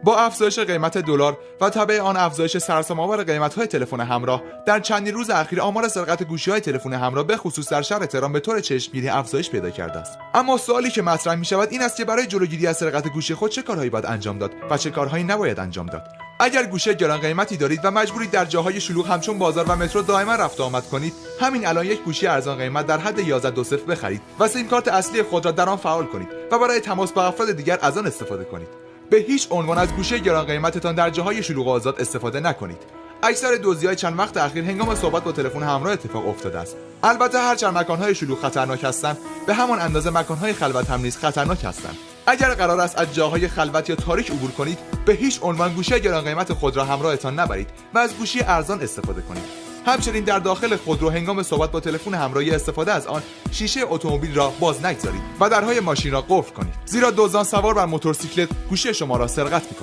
با افزایش قیمت دلار و تبع آن افزایش سرسام‌آور قیمت‌های تلفن همراه در چندین روز اخیر، آمار سرقت گوشی‌های تلفن همراه به خصوص در شهر تهران به طور چشمگیری افزایش پیدا کرده است. اما سوالی که مطرح می‌شود این است که برای جلوگیری از سرقت گوشی خود چه کارهایی باید انجام داد و چه کارهایی نباید انجام داد. اگر گوشی گران قیمتی دارید و مجبورید در جاهای شلوغ همچون بازار و مترو دائما رفت و آمد کنید، همین الان یک گوشی ارزان قیمت در حد 11.20 بخرید و سیم کارت اصلی خود را در آن فعال کنید و برای تماس با افراد دیگر از آن استفاده کنید. به هیچ عنوان از گوشی گران قیمتتان در جاهای شلوغ آزاد استفاده نکنید. اکثر دزدی‌های چند وقت اخیر هنگام صحبت با تلفن همراه اتفاق افتاده است. البته هرچند مکان‌های شلوغ خطرناک هستند، به همان اندازه مکان‌های خلوت هم نیز خطرناک هستند. اگر قرار است از جاهای خلوت یا تاریک عبور کنید، به هیچ عنوان گوشی گران قیمت خود را همراهتان نبرید و از گوشی ارزان استفاده کنید. همچنین در داخل خودرو هنگام صحبت با تلفن همراه یا استفاده از آن، شیشه اتومبیل را باز نگذارید و درهای ماشین را قفل کنید، زیرا دزدان سوار بر موتورسیکلت گوشی شما را سرقت می‌کنند.